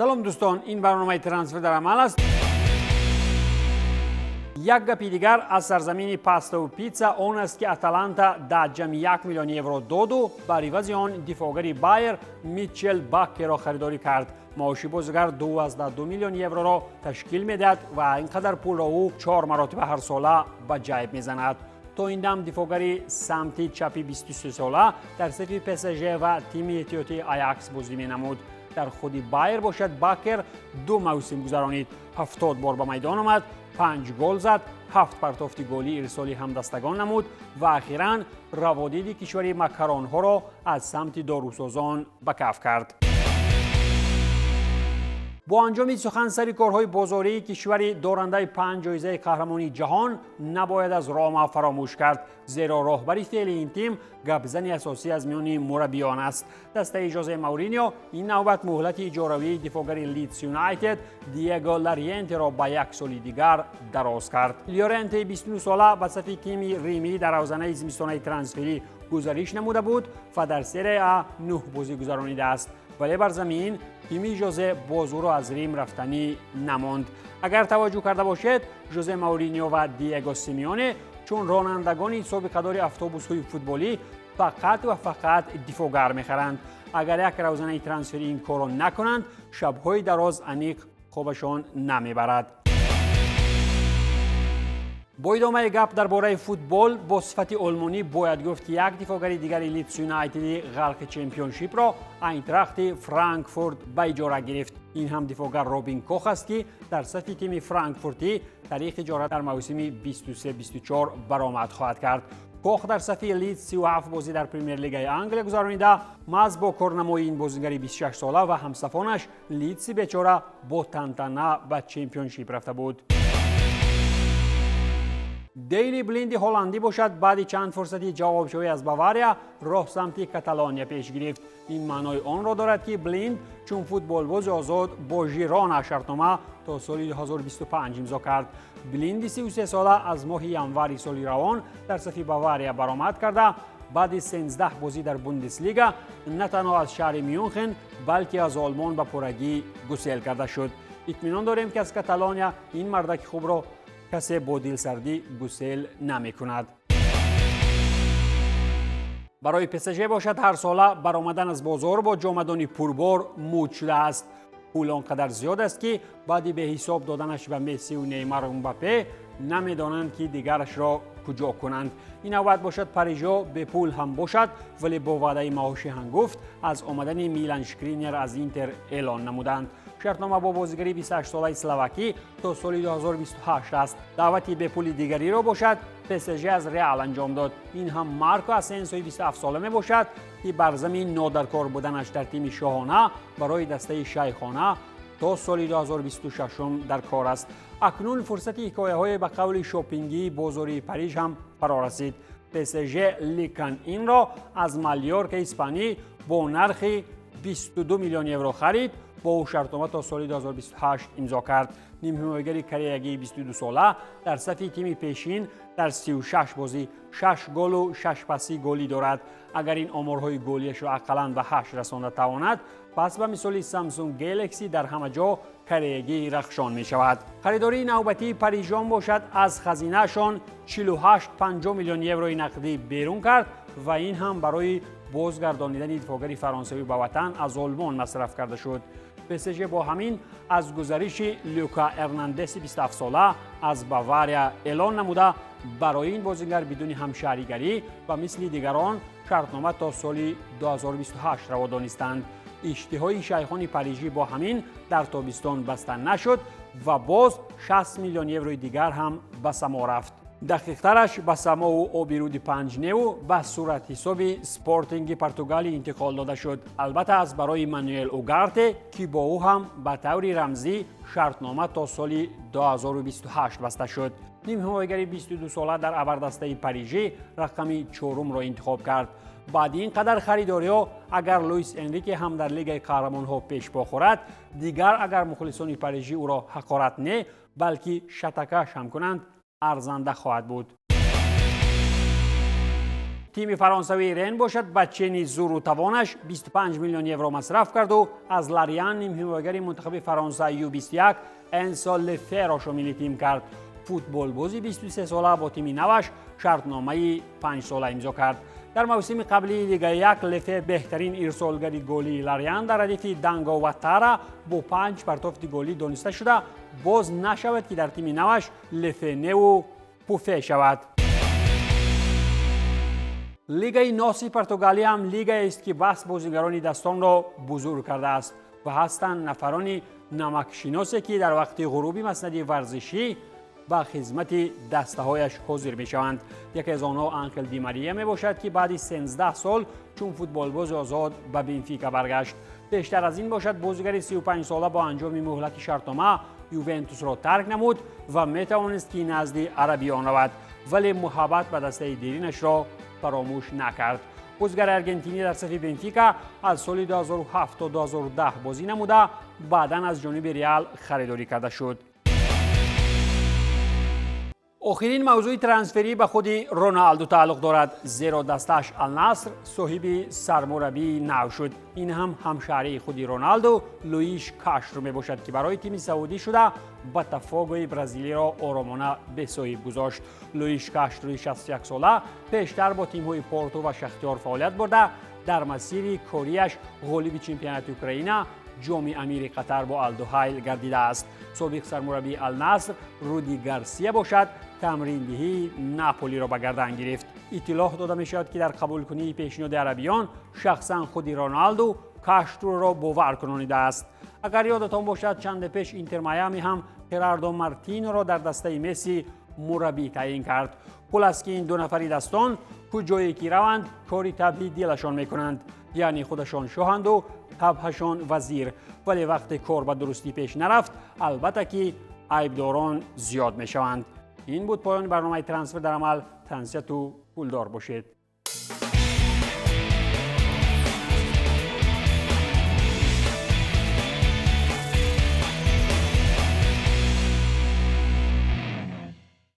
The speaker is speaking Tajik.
Салом, дӯстон, ин барномаи «Трансфер дар амал» аст. Як гапи дигар аз сарзамини паставу питса он аст, ки «Аталанта» 10,1 миллион евро доду бар ивази он дифоъгари «Байер» Митчел Баккеро харидорӣ кард. Маоши бозигар 2,2 миллион евроро ташкил медиҳад ва ин қадар пулро ӯ чор маротиба ҳарсола ба ҷайб мезанад. То ин дам дифоъгари самти чапи 23сола дар сафи ПСЖ ва тими эҳтиётии «Аякс» бозӣ менамуд. Дар худи «Байер» бошад, Бакер ду мавсим гузаронид, 70 бор ба майдон омад, панҷ гол зад, ҳафт партофти голӣ ирсоли ҳамдастагон намуд ва ахиран раводиди кишвари макаронҳоро аз самти дорусозон ба каф кард. Бо анҷоми сухан сари корҳои бозории кишвари дорандаи панҷ ҷоизаи қаҳрамонии ҷаҳон набояд аз «Рома» фаромӯш кард, зеро роҳбари феълии ин тим гапзани асосӣ аз миёни мураббиён аст. Дастаи Жозе Мауриньо ин навбат муҳлати иҷоравии дифоъгари «Лидс Юнайтед» Диего Лориентеро ба як соли дигар дароз кард. Лиоренте 29сола ба сафи тими римӣ дар равзанаи зимистонаи трансферӣ гузариш намуда буд ва дар Серия А нӯҳ бозӣ гузаронидааст, вале бар замин тими Жозе боз ӯро аз Рим рафтанӣ намонд. Агар таваҷҷӯҳ карда бошед, Жозе Мауриньо ва Диего Симеоне чун ронандагони собиқадори автобусҳои футболӣ фақат ва фақат дифоъгар мехаранд. Агар як равзанаи трансферӣ ин корро накунанд, шабҳои дароз аниқ хобашон намебарад. Бо идомаи гап дар бораи футбол бо сифати олмонӣ бояд гуфт, ки як дифоъгари дигари «Лидс Юнайтеди» ғарқи Чемпионшипро «Айнтрахти Франкфурт» ба иҷора гирифт. Ин ҳам дифоъгар Робин Кох аст, ки дар сафи тими франкфуртӣ тариқи иҷора дар мавсими 23-24 баромад хоҳад кард. Кох дар сафи Лидс 37 бозӣ дар Премер-лигаи Англия гузаронида. Маҳз бо корнамои ин бозигари 26сола ва ҳамсафонаш Лидси бечора бо тантана ба Чемпионшип рафта буд. Дейли Блинди ҳолландӣ бошад, баъди чанд фурсати ҷавобшавӣ аз «Бавария» роҳ самти Каталония пеш гирифт. Ин маънои онро дорад, ки Блинд чун футболбози озод бо «Жирона» шартнома то соли 2025 имзо кард. Блинди 33сола аз моҳи январи соли равон дар сафи «Бавария» баромад карда, баъди 13 бозӣ дар Бундеслига на танҳо аз шаҳри Мюнхен, балки аз Олмон ба пуррагӣ гусел карда шуд. Итминон дорем, ки аз Каталония ин мардаки хубро касе бо дилсардӣ гусел намекунад. Барои ПСЖ бошад, ҳарсола баромадан аз бозор бо ҷомадони пурбор муд шудааст. Пул он қадар зиёд аст, ки баъди беҳисоб доданаш ба Мессиву Неймару Мбаппе намедонанд, ки дигарашро куҷо кунанд. Ин навбат бошад, парижо бепул ҳам бошад, вале бо ваъдаи маоши ҳангуфт аз омадани Милан Шкринер аз «Интер» эълон намуданд. Шартнома бо бозигари 28солаи словакӣ то соли 2028 аст. Даъвати бепули дигариро бошад, ПСЖ аз «Реал» анҷом дод. Ин ҳам Марко Асенсои 27сола мебошад, ки бар замин нодаркор буданаш дар тими шоҳона барои дастаи шайхона то соли 2026 дар кор аст. Акнун фурсати ҳикояҳое ба қавли шопингии бозории Париж ҳам фаро расид. ПСЖ Ликан Инро аз «Малёрка» испанӣ бо нархи 22 миллион евро харид, бо ӯ шартнома то соли 2028 имзо кард. Нимҳимоягари кореягии 22сола дар сафи тими пешин дар 36 бозӣ 6 голу 6 паси голӣ дорад. Агар ин оморҳои голияшро ақаллан ба 8 расонда тавонад, пас ба мисоли Samsung Galaxy дар ҳама ҷо кореягии рахшон мешавад. Харидории навбатии парижон бошад, аз хазинаашон 48,5 миллион еврои нақдӣ берун кард ва ин ҳам барои бозгардонидани дифоъгари фаронсавӣ ба ватан аз Олмон масраф карда шуд. ПСЖ бо ҳамин аз гузариши Люка Эрнандеси 27сола аз «Бавария» эълон намуда, барои ин бозигар бидуни ҳамшаҳригарӣ ва мисли дигарон шартнома то соли 2028 раво донистанд. Иштиҳои шайхони парижӣ бо ҳамин дар тобистон баста нашуд ва боз 60 миллион еврои дигар ҳам ба само рафт, дақиқтараш ба самову оби руди Панҷневу ба суратҳисоби «Спортинги» Португалӣ интиқол дода шуд. Албатта, аз барои Мануэл Угарте, ки бо ӯ ҳам ба таври рамзӣ шартнома то соли 2028 баста шуд. Нимҳимоягари 22сола дар абардастаи парижӣ рақами чорумро интихоб кард. Баъди ин қадар харидориҳо, агар Луис Энрике ҳам дар Лигаи қаҳрамонҳо пешпо хӯрад, дигар агар мухлисони парижӣ ӯро ҳақорат не, балки шатакаш ҳам кунанд, арзанда хоҳад буд. Тими фаронсавии Рен бошад, ба чени зуру тавонаш 25 миллион евро масраф карду аз Лориан нимҳимоягари мунтахаби Фаронса Ю21 Энсо Леферо шомили тим кард. Футболбози 23сола бо тими наваш шартномаи 5сола имзо кард. Дар мавсими қаблии Лигаи 1 Лефе беҳтарин ирсолгари голии Лориан дар радифи Данго Ватара бо 5 партофти голӣ дониста шуда, боз нашавад, ки дар тими наваш Лефе неву Пуфе шавад. Лигаи носи Португалия ҳам лигаест, ки бас бозигарони дастонро бузург кардааст ва ҳастанд нафарони намакшиносе, ки дар вақти ғуруби маснади варзишӣ ба хизмати дастаҳояш ҳозир мешаванд. Яке аз онҳо Анхел Ди Мария мебошад, ки баъди 13 сол чун футболбози озод ба Бенфика баргашт. Бештар аз ин бошад, бозигари 35сола бо анҷоми муҳлати шартнома Ювентусро тарк намуд ва метавонист, ки назди арабиён равад, вале муҳаббат ба дастаи деринашро фаромӯш накард. Бозигари аргентинӣ дар сафи Бенфика аз соли 2007 то 2010 бозӣ намуда, баъдан аз ҷониби Реал харидорӣ карда шуд. Охирин мавзӯи трансферӣ ба худи Роналду тааллуқ дорад, зеро дастааш Алнаср соҳиби сармураббии нав шуд. Ин ҳам ҳамшаҳрии худи Роналду Луиш Каштру мебошад, ки барои тими саудӣ шуда Ботафогои бразилиро оромона бесоҳиб гузошт. Луиш Каштруи 61сола пештар бо тимҳои Порту ва Шахтёр фаъолият бурда, дар масири кориаш ғолиби чемпионати Украина, Ҷоми Амири Қатар бо Алдуҳайл гардидааст. Собиқ сармураббии Алнаср Руди Гарсия бошад, тамриндиҳии Наполиро ба гардан гирифт. Иттилоъ дода мешавад, ки дар қабулкунии пешниҳоди арабиён шахсан худи Роналду Каштруро бовар кунонидааст. Агар ёдатон бошад, чанде пеш Интер Майами ҳам Херардо Мартиноро дар дастаи Месси мураббӣ таъин кард. Хулас, ки ин ду нафари дастон куҷое ки раванд, кори табъи дилашон мекунанд, яъне худашон шоҳанду табҳашон вазир. Вале вақте кор ба дурустӣ пеш нарафт, албатта ки айбдорон зиёд мешаванд. Ин буд поёни барномаи «Трансфер дар амал». Тансияту пулдор бошед.